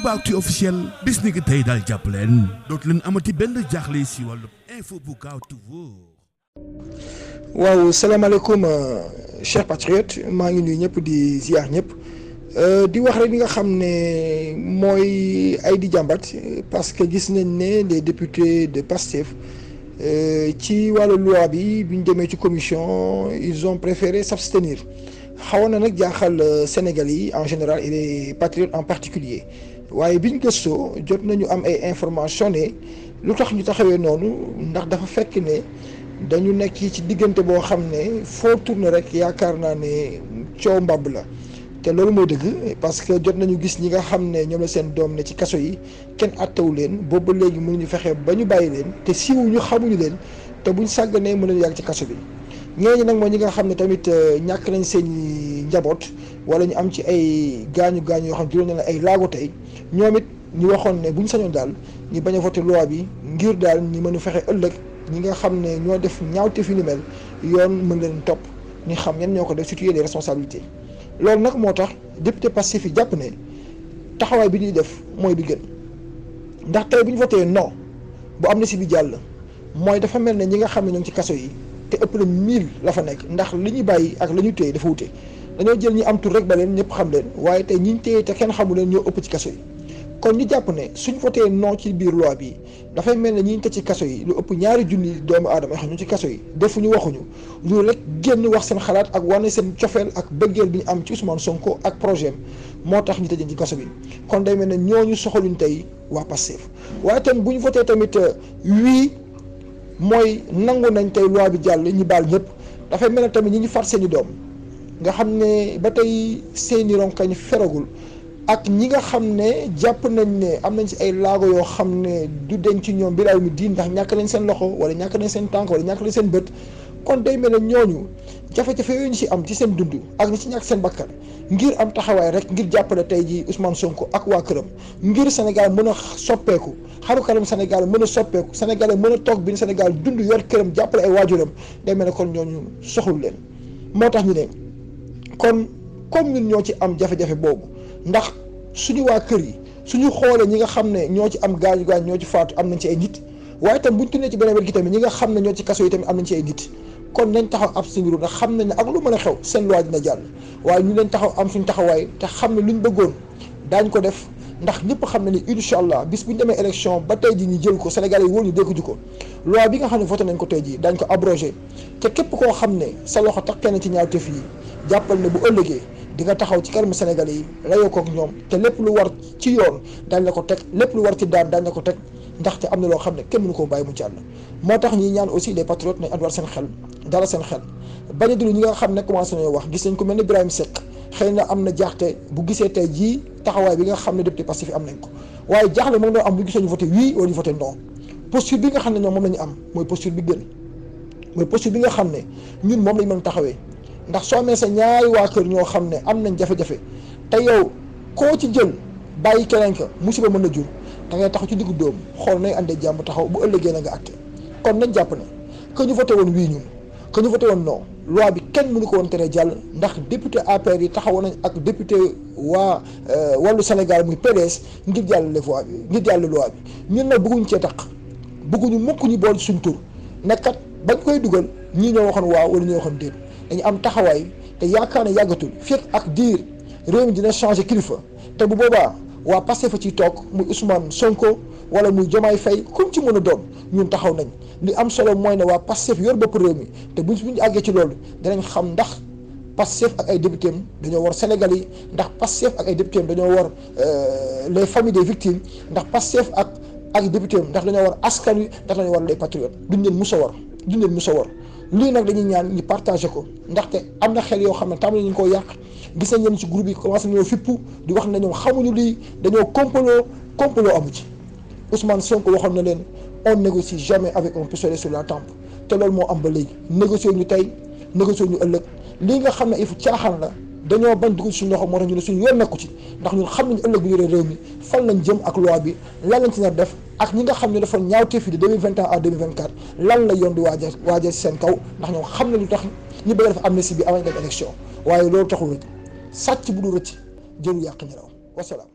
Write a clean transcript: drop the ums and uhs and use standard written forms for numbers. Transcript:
Aboubacry officiel bis ni ki tey daal jàpp leen dootu leen amati benn jaaxle si wàllu info bu gaaw te wóor. waaw salaamaaleykum chers patriotes maa ngi nuyu ñëpp di ziar ñëpp di wax rek li nga xam ne mooy ay di jàmbat parce que gis nañ ne les députés de PASTEF ci wàllu loi bi ñu demee ci commission ils ont préféré s'abstenir xawoon na nag jaaxal Sénégal yi en général et les patriotes en particulier waaye biñ gëstoo jot nañu am ay information ne lu tax ñu taxawee noonu ndax dafa fekk ne dañu nekk ci diggante boo xam ne foo tourner rek yaakaar naa ne coow mbàbb la te loolu mooy dëgg parce que jot nañu gis ñi nga xam ne ñoom la seen doom ne ci kaso yi kenn attewu leen boobu ba léegi mënuñu fexe ba ñu bàyyi leen te siiwuñu xamuñu leen te buñ sàgganee mën nañu yàgg ci kaso bi ñooñu nag mooy ñi nga xam ne tamit ñàkk nañ seen njaboot wala ñu am ci ay gaañu yoo xam ne juróom na ay laago tey ñoom it ñu waxoon ne buñ sañoon daal ñu bañ a voté loi bi ngir daal ñu mën a fexe ëllëg ñi nga xam ne ñoo def ñaawte fi ni mel yoon mën leen topp ñu xam ñan ñoo ko def situer les responsabilités loolu nag moo tax député Pastef yi jàpp ne taxawaay bi ñuy def mooy bi gën ndax tey bu ñu voté non bu amnistie bi jàll mooy dafa mel ne ñi nga xam ne ñoo ngi ci kaso yi te ëpp na 1000 la fa nekk ndax li ñu bàyyi ak la ñu téye dafa wute dañoo jël ñi am tur rek ba leen ñëpp xam leen waaye tey ñi ñu téye te kenn xamu leen ñoo ëpp ci kaso yi kon ñu jàpp ne suñ voté non ci biir loi bi dafay mel ne ñi ñu tëj ci kaso yi lu ëpp 2 junni doomu aadama xam ñu ci kaso yi defuñu waxuñu lu rek génn wax seen xalaat ak wane seen cofeel ak bëggeel bi ñu am ci Ousmane Sonko ak projet moo tax ñu tëjee ci kaso bi kon day mel ne ñooñu soxaluñ tey waa Pastef waaye tam bu ñu voté tamit oui mooy nangu nañ tey loi bi jàll ñi baal ñëpp dafay mel ne tamit ñi ñu far seeni doom nga xam ne ba tey seeni ronkañ feragul ak ñi nga xam ne jàpp nañ ne am nañ ci ay laago yoo xam ne du denc ci ñoom bilaaw mi diin ndax ñàkk nañ seen loxo wala ñàkk nañ seen tànk wala ñàkk nañ seen bët kon day mel ne ñooñu jafe-jafe yooyu ñu ci am ci seen dund ak ñi ci ñàkk seen bakkan ngir am taxawaay rek ngir jàppale tey ji Ousmane Sonko ak waa këram ngir Sénégal mën a soppeeku xaru kanam Sénégal mën a soppeeku Sénégal mën a toog biir Sénégal dund yor këram jàppale ay waajuram day mel ne kon ñooñu soxlu leen moo tax ñu ne kon comme ñun ñoo ci am jafe-jafe boobu ndax suñu waa kër yi suñu xoolee ñi nga xam ne ñoo ci am gaañu ñoo ci faatu am nañ ci ay nit waaye tam buñ tunnee ci beneen wet gi tamit ñi nga xam ne ñoo ci kaso yi tamit am nañ ci ay nit kon nañ taxaw ab suñu ndax xam nañ ne ak lu mën a xew seen loi dina jàll waaye ñu leen taxaw am suñu taxawaay te xam ne luñ bëggoon daañ ko def ndax ñëpp xam ne ni incha allah bis bu ñu demee élection ba tey ji ñu jël ko Sénégalais yi wóor ñu dégg ko loi bi nga xam ne voté nañ ko tey ji daañ ko abrogé te képp koo xam ne sa loxo takkee na ci ñaawteef yi jàppal ne bu ëllëgee di nga taxaw ci kanamu Sénégalais yi layoo kook ñoom te lépp lu war ci yoon daañ la ko teg lépp lu war ci daan daañ la ko teg ndaxte am na loo xam ne kenn mënu koo bàyyi mu jàll moo tax ñi ñaan aussi les patriotes nañ anduwaat seen xel dara seen xel bañ a déglu ñi nga xam ne commencé nañoo wax gis nañ ko mel ni Ibrahima Seck xëy na am na jaaxte bu gisee tey jii taxawaay bi nga xam ne député Pastef am nañ ko waaye jaaxle moom doon am bu gisee ñu voté oui wala ñu voté non posture bi nga xam ne ñoom moom la ñu am mooy posture bi gën mooy posture bi nga xam ne ñun moom lañ mën taxawee ndax soo amee sa ñaari waa kër ñoo xam ne am nañ jafe-jafe te yow koo ci jël bàyyi keneen ka musiba mën na jur da ngay taxaw ci diggu dóom xool nay àndee jàmm taxaw bu ëllëgee na nga àtte kon nañ jàpp ne que ñu voté woon wii ñun que ñu voté woon non loi bi kenn mënu ko woon tere jàll ndax député APR yi taxawoon nañ ak député waa wàllu Sénégal muy PDS ngir jàllale voie bi ngir jàllale loi bi ñun nag bëgguñ cee taq bëgguñu mukk ñu bool suñ tur nekkat bañ koy dugal ñii ñoo waxoon waaw wala ñoo waxoon déet dañu am taxawaay te yaakaar ne yàggatul fekk ak diir réew mi dina changé kilifa te bu boobaa waa Pastef fa ciy toog muy Ousmane Sonko wala muy Diomaye Faye comme ci mën a doon ñun taxaw nañ li am solo mooy ne waa Pastef yor bopp réew mi te buñ àggee ci loolu danañ xam ndax Pastef ak ay député am dañoo war Sénégal yi ndax Pastef ak ay député am dañoo war les familles des victimes ndax Pastef ak député am ndax dañoo war askan wi ndax dañoo war les patriotes duñ leen mus a war duñ leen mus a war lii nag dañuy ñaan ñu partagé ko ndaxte am na xel yoo xam ne tàmbali nañu koo yàq gis nañ leen ci groupe yi commencé nañoo fippu di wax ne ñoom xamuñu lii dañoo complot amu ci Ousmane Sonko waxoon na leen on négocie jamais avec un pistolet sur la tempe te loolu moo am ba léegi négocier ñu tey négocier ñu ëllëg lii nga xam ne il faut caaxaan la dañoo bañ dugg suñu loxo moo tax ñu ne suñu yoon nekku ci ndax ñun xam nañu ëllëg bu yore réew mi fan lañ jëm ak loi bi lan lañ ci nar def ak ñi nga xam ne dafa ñaawteef de 2021 à 2024 lan la yoon di waajal ci seen kaw ndax ñoom xam ne lu tax ñu bëgg a def amnistie bi avant ñu dem élection waaye loolu taxul rëcc sàcc bu du rëcc jëru yàq ñi raw wasalaam